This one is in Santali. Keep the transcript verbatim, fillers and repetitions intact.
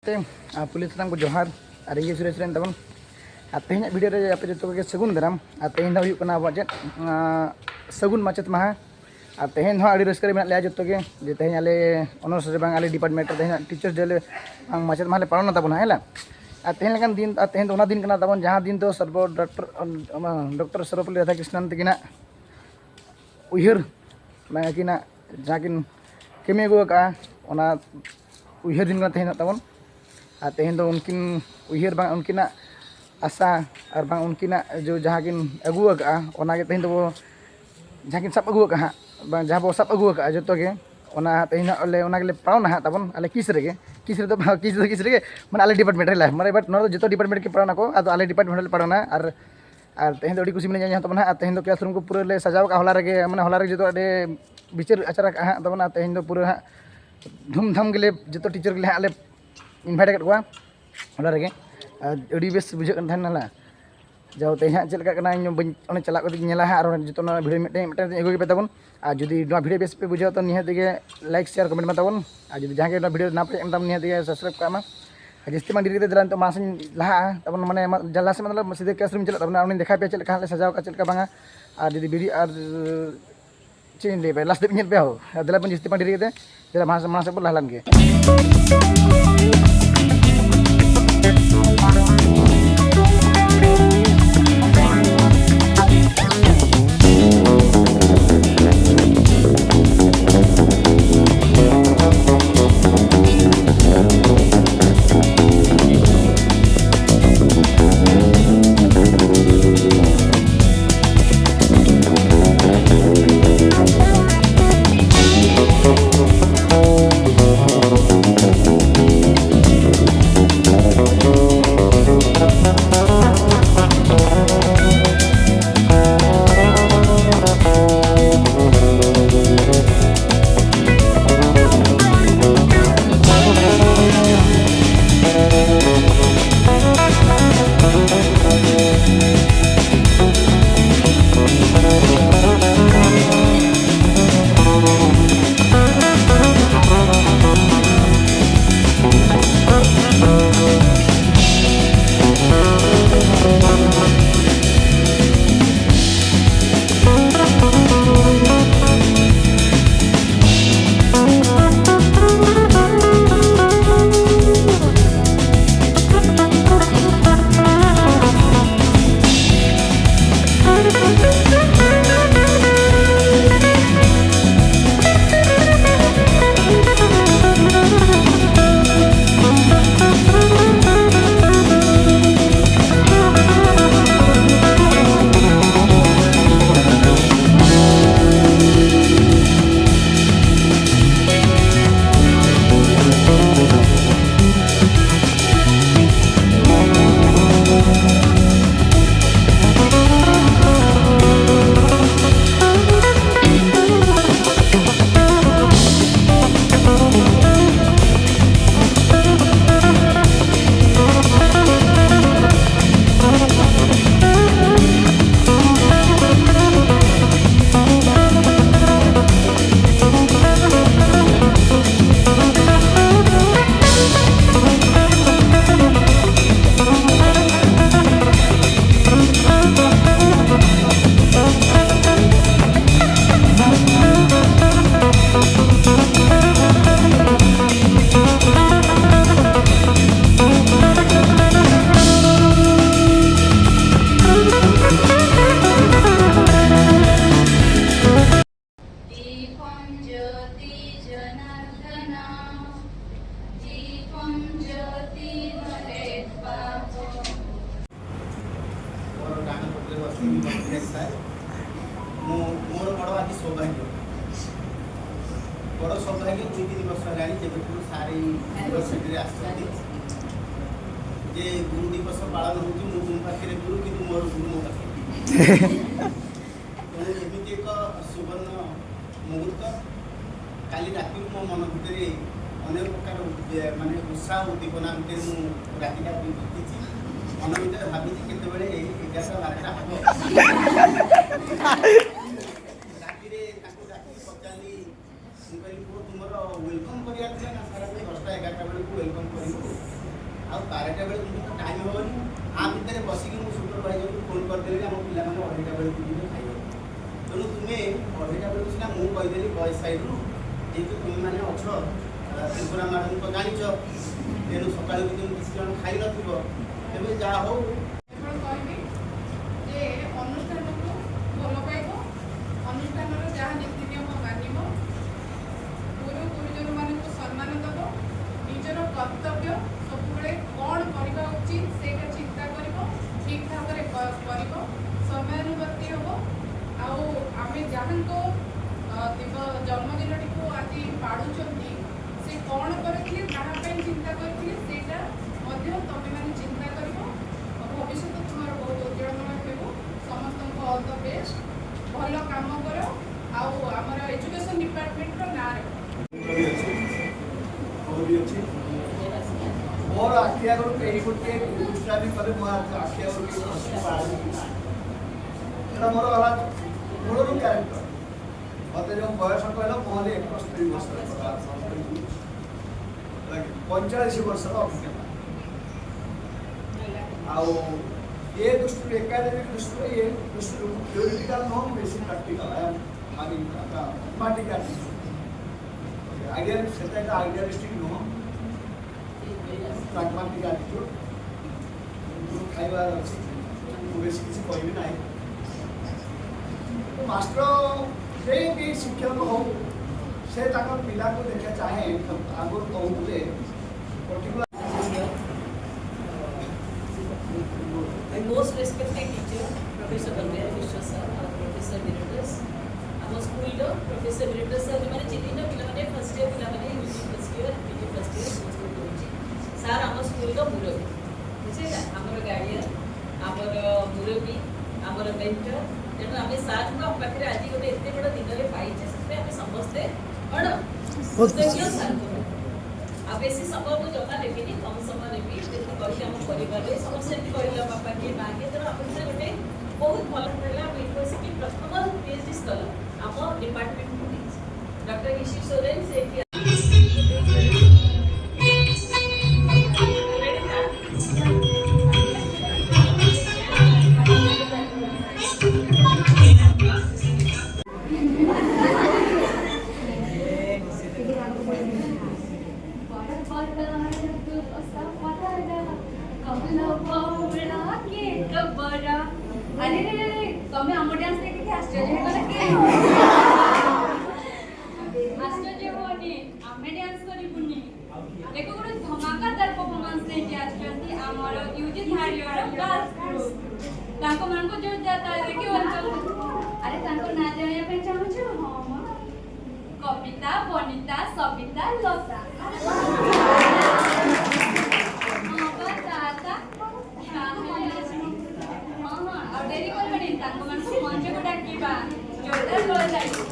ᱛᱮ, ᱟᱨ ᱯᱩᱭᱞᱩ ᱥᱟᱱᱟᱢ ᱠᱚ ᱡᱚᱦᱟᱨ ᱟᱨ ᱤᱧ ᱜᱮ ᱥᱩᱨᱮᱥ ᱥᱚᱨᱮᱱ ᱛᱟᱵᱚᱱ᱾ ᱟᱨ ᱛᱮᱦᱮᱧᱟᱜ ᱵᱷᱤᱰᱤᱭᱳ ᱨᱮ ᱟᱯᱮ ᱡᱚᱛᱚ ᱠᱚᱜᱮ ᱥᱟᱹᱜᱩᱱ ᱫᱟᱨᱟᱢ᱾ ᱟᱨ ᱛᱮᱦᱮᱧ ᱫᱚ ᱦᱩᱭᱩᱜ ᱠᱟᱱᱟ ᱟᱵᱚᱣᱟᱜ ᱪᱮᱫ, ᱟᱸ, ᱥᱟᱹᱜᱩᱱ ᱢᱟᱪᱮᱛ ᱢᱟᱦᱟ᱾ ᱟᱨ ᱛᱮᱦᱮᱧ ᱦᱚᱸ ᱟᱹᱰᱤ ᱨᱟᱹᱥᱠᱟᱹ ᱨᱮ ᱢᱮᱱᱟᱜ ᱞᱮᱭᱟ ᱡᱚᱛᱚ ᱜᱮ, ᱡᱮ ᱛᱮᱦᱮᱧ ᱟᱞᱮ ᱚᱱᱚᱨᱥ ᱨᱮ ᱵᱟᱝ, ᱟᱞᱮ ᱰᱤᱯᱟᱨᱴᱢᱮᱱᱴ ᱨᱮ ᱛᱮᱦᱮᱧ ᱴᱤᱪᱟᱨᱥ ᱰᱮ ᱞᱮ, ᱵᱟᱝ, ᱢᱟᱪᱮᱛ ᱢᱟᱦᱟ ᱞᱮ ᱯᱟᱞᱚᱱᱟ ᱛᱟᱵᱚᱱᱟ, ᱦᱮᱸ ᱞᱟ? ᱟᱨ ᱛᱮᱦᱮᱧ ᱞᱮᱠᱟᱱ ᱫᱤᱱ, ᱟᱨ ᱛᱮᱦᱮᱧ ᱫᱚ ᱚᱱᱟ ᱫᱤᱱ ᱠᱟᱱᱟ ᱛᱟᱵᱚᱱ, ᱡᱟᱦᱟᱸ ᱫᱤᱱ ᱫᱚ ᱥᱚᱨᱵᱚ ᱰᱚᱠᱴᱚᱨ, ᱰᱚᱠᱴᱚᱨ ᱥᱚᱨᱵᱚᱯᱚᱞᱞᱤ ᱨᱟᱫᱷᱟᱠᱨᱤᱥᱱᱟᱱ ᱛᱟᱹᱠᱤᱱᱟᱜ ᱩᱭᱦᱟᱹᱨ, ᱢᱟᱱᱮ ᱟᱹᱠᱤᱱᱟᱜ ᱡᱟᱦᱟᱸ ᱠᱤᱱ ᱠᱟᱹᱢᱤ ᱟᱹᱜᱩ ᱟᱠᱟᱫᱼᱟ, ᱚᱱᱟ ᱩᱭᱦᱟᱹᱨ ᱫᱤᱱ ᱠᱟᱱᱟ ᱛᱮᱦᱮᱧ ᱦᱟᱸᱜ ᱛᱟᱵᱚᱱ᱾ ᱟᱨ ᱛᱮᱦᱮᱧ ᱫᱚ ᱩᱱᱠᱤᱱ ᱩᱭᱦᱟᱹᱨ ᱵᱟᱝ, ᱩᱱᱠᱤᱱᱟᱜ ᱟᱥᱟ ᱟᱨ ᱵᱟᱝ ᱩᱱᱠᱤᱱᱟᱜ ᱡᱚ ᱡᱟᱦᱟᱸ ᱠᱤᱱ ᱟᱹᱜᱩ ᱟᱠᱟᱫᱼᱟ, ᱚᱱᱟᱜᱮ ᱛᱮᱦᱮᱧ ᱫᱚᱵᱚ, ᱡᱟᱦᱟᱸ ᱠᱤᱱ ᱥᱟᱵ ᱟᱹᱜᱩ ᱟᱠᱟᱫᱼᱟ ᱦᱟᱸᱜ, ᱵᱟᱝ, ᱡᱟᱦᱟᱸ ᱵᱚ ᱥᱟᱵ ᱟᱹᱜᱩ ᱟᱠᱟᱫᱼᱟ ᱡᱚᱛᱚ ᱜᱮ, ᱚᱱᱟ ᱛᱮᱦᱮᱧ ᱦᱟᱸᱜ ᱞᱮ, ᱚᱱᱟ ᱜᱮᱞᱮ ᱯᱟᱞᱚᱱᱟ ᱦᱟᱸᱜ ᱛᱟᱵᱚᱱ, ᱟᱞᱮ ᱠᱤᱥ ᱨᱮᱜᱮ, ᱠᱤᱥ ᱨᱮᱫᱚ ᱵᱟᱝ, ᱠᱤᱥ ᱫᱚ ᱠᱤᱥ ᱨᱮᱜᱮ, ᱢᱟᱱᱮ ᱟᱞᱮ ᱰᱤᱯᱟᱨᱴᱢᱮᱱᱴ ᱨᱮ ᱞᱮ, ᱢᱟᱱᱮ, but ᱱᱚᱣᱟ ᱫᱚ ᱡᱚᱛᱚ ᱰᱤᱯᱟᱨᱴᱢᱮᱱᱴ ᱜᱮ ᱯᱟᱞᱚᱱ ᱟᱠᱚ, ᱟᱫᱚ ᱟᱞᱮ ᱰᱤᱯᱟᱨᱴᱢᱮᱱᱴ ᱦᱚᱸᱞᱮ ᱯᱟᱞᱚᱱᱟ᱾ ᱟᱨ, ᱟᱨ ᱛᱮᱦᱮᱧ ᱫᱚ ᱟᱹᱰᱤ ᱠᱩᱥᱤ ᱢᱤᱱᱟᱹᱧᱟ ᱤᱧ ᱦᱚᱸ ᱛᱟᱵᱚᱱ ᱦᱟᱸᱜ᱾ ᱟᱨ ᱛᱮᱦᱮᱧ ᱫᱚ ᱠᱞᱟᱥᱨᱩᱢ ᱠᱚ ᱯᱩᱨᱟᱹ ᱞᱮ ᱥᱟᱡᱟᱣ ᱟᱠᱟᱫᱼᱟ, ᱦᱚᱞᱟ ᱨᱮᱜᱮ, ᱢᱟᱱᱮ, ᱦᱚᱞᱟ ᱨᱮᱜᱮ ᱡᱚᱛᱚ ᱟᱹᱰᱤ ᱵᱤᱪᱟᱹᱨ ᱟᱪᱟᱨ ᱟᱠᱟᱫᱼᱟ ᱦᱟᱸᱜ ᱛᱟᱵᱚᱱ᱾ ᱟᱨ ᱛᱮᱦᱮᱧ ᱫᱚ ᱯᱩᱨᱟᱹ ᱦᱟᱸᱜ ᱫᱷᱩᱢᱫᱷᱟᱢ ᱜᱮᱞᱮ ᱡᱚᱛᱚ ᱴᱤᱪᱟᱨ ᱜᱮᱞᱮ ᱦᱟᱸᱜ ᱞᱮ ᱤᱱᱵᱷᱟᱭᱤᱴ ᱟᱠᱟᱫ ᱠᱚᱣᱟ ᱦᱚᱞᱟ ᱨᱮᱜᱮ᱾ ᱟᱨ ᱟᱹᱰᱤ ᱵᱮᱥ ᱵᱩᱡᱷᱟᱹᱜ ᱠᱟᱱ ᱛᱟᱦᱮᱱᱟ ᱦᱚᱞᱟ᱾ ᱡᱟᱣ ᱛᱮᱦᱮᱧ ᱦᱟᱸᱜ ᱪᱮᱫ ᱞᱮᱠᱟᱜ ᱠᱟᱱᱟ, ᱤᱧ ᱦᱚᱸ ᱵᱟᱹᱧ, ᱚᱸᱰᱮ ᱪᱟᱞᱟᱜ ᱠᱟᱛᱮ ᱜᱤᱧ ᱧᱮᱞᱟ ᱦᱟᱸᱜ᱾ ᱟᱨ ᱡᱚᱛᱚ ᱱᱚᱣᱟ ᱵᱷᱤᱰᱤᱭᱳ ᱢᱤᱫᱴᱮᱱ ᱢᱤᱫᱴᱮᱱ ᱟᱹᱜᱩ ᱜᱮᱯᱮ ᱛᱟᱵᱚᱱ᱾ ᱟᱨ ᱡᱩᱫᱤ ᱱᱚᱣᱟ ᱵᱷᱤᱰᱤᱭᱳ ᱵᱮᱥ ᱯᱮ ᱵᱩᱡᱷᱟᱹᱣᱟ, ᱛᱚ ᱱᱤᱦᱟᱹᱛ ᱜᱮ ᱞᱟᱭᱤᱠ, ᱥᱮᱭᱟᱨ, ᱠᱚᱢᱮᱱᱴ ᱢᱟ ᱛᱟᱵᱚᱱ᱾ ᱟᱨ ᱡᱩᱫᱤ ᱡᱟᱦᱟᱸᱭ ᱜᱮ ᱱᱚᱣᱟ ᱵᱷᱤᱰᱤᱭᱳ ᱱᱟᱯᱟᱭ ᱮᱢ ᱛᱟᱵᱚᱱ, ᱱᱤᱦᱟᱹᱛ ᱜᱮ ᱥᱟᱵᱥᱠᱨᱟᱭᱤᱵ ᱠᱟᱜ ᱢᱟ᱾ ᱟᱨ ᱡᱟᱹᱥᱛᱤ ᱵᱟᱝ ᱰᱮᱨᱤ ᱠᱟᱛᱮ ᱫᱮᱞᱟ ᱱᱤᱛᱚᱜ ᱢᱟᱲᱟᱝ ᱥᱮᱫ ᱞᱟᱦᱟᱜᱼᱟ ᱛᱟᱵᱚᱱ, ᱢᱟᱱᱮ ᱢᱟ-, ᱡᱟᱦᱟᱸ ᱞᱟᱦᱟ ᱥᱮᱫ ᱢᱟ ᱢᱚᱛᱞᱚᱵ ᱥᱤᱫᱷᱟᱹ ᱠᱞᱟᱥᱨᱩᱢ ᱪᱟᱞᱟᱜ ᱛᱟᱵᱚᱱᱟ᱾ ᱟᱨ ᱩᱱᱤᱧ ᱫᱮᱠᱷᱟᱣ ᱯᱮᱭᱟ ᱪᱮᱫ ᱞᱮᱠᱟ ᱦᱟᱸᱜ ᱞᱮ ᱥᱟᱡᱟᱣ ᱠᱟᱜᱼᱟ, ᱪᱮᱫ ᱞᱮᱠᱟ ᱵᱟᱝᱟ᱾ ᱟᱨ ᱡᱩᱫᱤ ᱵᱷᱤᱰᱤᱭᱳ, ᱟᱨ ᱪᱮᱫ ᱤᱧ ᱞᱟᱹᱭ ᱟᱯᱮᱭᱟ, ᱞᱟᱥᱴ ᱫᱷᱟᱹᱵᱤᱡ ᱧᱮᱞ ᱯᱮ ᱦᱳ᱾ ᱟᱨ ᱫᱮᱞᱟ ᱵᱚᱱ ᱡᱟᱹᱥᱛᱤ ᱵᱟᱝ ᱰᱮᱨᱤ ᱠᱟᱛᱮ, ᱫᱮᱞᱟ ᱢᱟᱲᱟᱝ ᱥᱮᱫ, ᱢᱟᱲᱟᱝ ᱥᱮᱫ ᱵᱚᱱ ᱞᱟᱦᱟ ᱞᱮᱱ ᱜᱮ᱾ ସାର୍, ମୁଁ ମୋର ବଡ଼ ଆଜି ସୌଭାଗ୍ୟ, ବଡ଼ ସୌଭାଗ୍ୟ, ଦୁଇ ତିନି ବର୍ଷ ହେଲାଣି ଯେବେଠୁ ସାର୍ ଏଇ ୟୁନିଭର୍ସିଟିରେ ଆସିଛନ୍ତି, ଯେ ଗୁରୁ ଦିବସ ପାଳନ ହେଉଛି। ମୁଁ ଗୁରୁ ପାଖରେ ଗୁରୁ, କିନ୍ତୁ ମୋର ଗୁରୁ ମୋ ପାଖରେ। ତେଣୁ ଏମିତି ଏକ ସୁବର୍ଣ୍ଣ ମୁହୂର୍ତ୍ତ। କାଲି ରାତିରୁ ମୋ ମନ ଭିତରେ ଅନେକ ପ୍ରକାର ଉଦ୍ବେ- ମାନେ ଉତ୍ସାହ ଉଦ୍ଦୀପନା ଭିତରେ ମୁଁ ରାତିଟା ବି ବିତିଛି। ମନ ଭିତରେ ଭାବିଛି କେତେବେଳେ ଏଇ ଏଗାରଟା ବାରଟା ହବ। ରାତିରେ ତାଙ୍କୁ ଡାକି ପଚାରିଲି, ମୁଁ କହିଲି, "ପୁଅ, ତୁମର ୱେଲକମ୍ କରିବାର ଥିଲା ନା ସାର୍? ଆମେ ଦଶଟା ଏଗାରଟା ବେଳକୁ ୱେଲକମ୍ କରିବୁ, ଆଉ ବାରଟା ବେଳେ ତୁମକୁ ଟାଇମ୍ ହବନି।" ଆ ଭିତରେ ବସିକି ମୁଁ ସୁପରଭାଇଜରକୁ ଫୋନ୍ କରିଦେଲି, "ଆମ ପିଲାମାନେ ଅଢ଼େଇଟା ବେଳକୁ ଯିବେ ଖାଇବାକୁ।" ତେଣୁ ତୁମେ ଅଢ଼େଇଟା ବେଳକୁ ସିନା ମୁଁ କହିଦେଲି ବଏଜ୍ ସାଇଡ୍ରୁ, ଯେହେତୁ ତୁମେମାନେ ଅଛ, ଆ, ତ୍ରିପୁରା ମ୍ୟାଡ଼ାମଙ୍କୁ ଜାଣିଛ, ତେଣୁ ସକାଳୁ ବି ତୁମେ କିଛି ଜଣ ଖାଇନଥିବ। ତେବେ ଯାହା ହଉ, କେବଳ କହିବି ଯେ ଅନୁଷ୍ଠାନକୁ ଭଲ ପାଇବ, ଅନୁଷ୍ଠାନର ଯାହା ନୀତି ନିୟମ ମାନିବ, ଗୁରୁ ଗୁରୁଜନମାନଙ୍କୁ ସମ୍ମାନ ଦେବ, ନିଜର କର୍ତ୍ତବ୍ୟ ସବୁବେଳେ କ'ଣ କରିବା ଉଚିତ ସେଇଟା ଚିନ୍ତା କରିବ, ଠିକ୍ ଭାବରେ କ- କରିବ, ସମୟାନୁବର୍ତ୍ତୀ ହେବ। ଆଉ ଆମେ ଯାହାଙ୍କ, ଅ, ଦିବ- ଜନ୍ମଦିନଟିକୁ ଆଜି ପାଳୁଛନ୍ତି, ସେ କ'ଣ କରିଥିଲେ, କାହା ପାଇଁ ଚିନ୍ତା କରିଥିଲେ, ସେଇଟା ମଧ୍ୟ ତମେମାନେ ଚିନ୍ତା କରିବ। ଭବିଷ୍ୟତ ତୁମର ବହୁତ ଉଜ୍ଜଳମୟ ହେଉ। ସମସ୍ତଙ୍କୁ ଅଲ୍ ଦ ବେଷ୍ଟ, ଭଲ କାମ କର, ଆଉ ଆମର ଏଜୁକେସନ୍ ଡିପାର୍ଟମେଣ୍ଟର ନାଁ ରଖ। ମୋର ଆଖି ଆଗରୁ କେହି ଗୋଟେ ଦୁଷ୍ଟାମି କଲେ ମୋ ଆଖି ଆଗରୁ କେହି ଖସି ବାହାରିବ ନାହିଁ। ଏଇଟା ମୋର ଗଲା ମୂଳରୁ କ୍ୟାରେକ୍ଟର। ମୋତେ ଯେଉଁ ବୟସ କହିଲ, ମୁଁ ହେଲି ଏକସ୍ତରୀ ବର୍ଷର, ପଇଁଚାଳିଶ ବର୍ଷର ଅଭିଜ୍ଞତା। ଆଉ ଏ ଦୃଷ୍ଟିରୁ, ଏକାଡେମିକ୍ ଦୃଷ୍ଟିରୁ, ଏ ଦୃଷ୍ଟିରୁ ମୁଁ ଥିଓରିଟିକାଲ ନୁହଁ, ମୁଁ ବେଶୀ practical. I am, I mean, idealist, ସେଟା, ଏଇଟା ଆଇଡ଼ିଆଲିଷ୍ଟିକ ନୁହଁ, ପ୍ରାଗ୍ମାଟିକ ଆଟିଚ୍ୟୁଡ୍। ମୁଁ ଖାଇବାର ଅଛି, ମୁଁ ବେଶୀ କିଛି କହିବି ନାହିଁ। ତ ମାଷ୍ଟର, ଯେ ବି ଶିକ୍ଷକ ହଉ, ସେ ତାଙ୍କ ପିଲାକୁ ଦେଖିବା ଚାହେଁ। ଆଗରୁ କହୁଥିଲେ, particular My most respected teacher, Professor professor Emirates sir, ଯେଉଁମାନେ ଚିହ୍ନିନ, ପିଲାମାନେ ଫାର୍ଷ୍ଟ ଇୟର, ପିଲାମାନେ UG first year, PG first year, ସମସ୍ତଙ୍କୁ କହୁଛି, ସାର୍ ଆମ ସ୍କୁଲର ମୁରବି, ବୁଝିଲା, ଆମର ଗାର୍ଡିଆନ, ଆମର ମୁରବି, ଆମର ମେଣ୍ଟର। ତେଣୁ ଆମେ ସାର୍ଙ୍କୁ ଆମ ପାଖରେ ଆଜି ଗୋଟେ ଏତେ ବଡ଼ ଦିନରେ ପାଇଛେ, ସେଥିପାଇଁ ଆମେ ସମସ୍ତେ କ'ଣ କୃତଜ୍ଞ ସାର୍ଙ୍କୁ। ଆଉ ବେଶୀ ସମୟ ମୁଁ ଜମା ନେବିନି, କମ୍ ସମୟ ନେବି। ଯେମିତି କହିଲି, ଆମ ପରିବାରରେ ସମସ୍ତେ ଏମିତି କହିଲେ, ବାପା କିଏ, ମା କିଏ, ତେଣୁ ଆପଣଙ୍କର ଗୋଟେ ବହୁତ ଭଲ ହେଲା। ଆମ ୟୁନିଭର୍ସିଟି ପ୍ରଥମ ପିଏଚ୍ଡି ସ୍କଲାର ଆମ ଡିପାର୍ଟମେଣ୍ଟକୁ ଦେଇଛି, ଡକ୍ଟର ରିଷି ସୋରେନ। ସେ ଏଠି ଆରେ ରେ ରେ, ତମେ ଆମ ଡ୍ୟାନ୍ସ ଦେଖିକି ଆଶ୍ଚର୍ଯ୍ୟ ହେଇଗଲ କି? ଆଶ୍ଚର୍ଯ୍ୟ ହୁଅନି, ଆମେ ଡ୍ୟାନ୍ସ କରିବୁନି। ଦେଖ, ଗୋଟେ ଧମାକାଦାର ପରଫର୍ମାନ୍ସ ନେଇକି ଆସିଛନ୍ତି ଆମର UG third year girls group. ତାଙ୍କ ମାନଙ୍କୁ ଯୋଉ ଯାହା ତାଳ ଦେଖି, ୱେଲକମ। ଆରେ, ତାଙ୍କ ନାଁ ଜାଣିବା ପାଇଁ ଚାହୁଁଛ? ହଁ ମ, କବିତା, ବନିତା, ସବିତା, ଲତା। ହଁ ବା, ତା, ତା, ତାହେଲେ, ହଁ, ହଁ, ଆଉ ଡେରି କରିବନି, ତାଙ୍କ ମାନଙ୍କୁ ମଞ୍ଚକୁ ଡାକିବା। ଜୋରଦାର applause ଲାଗିବ।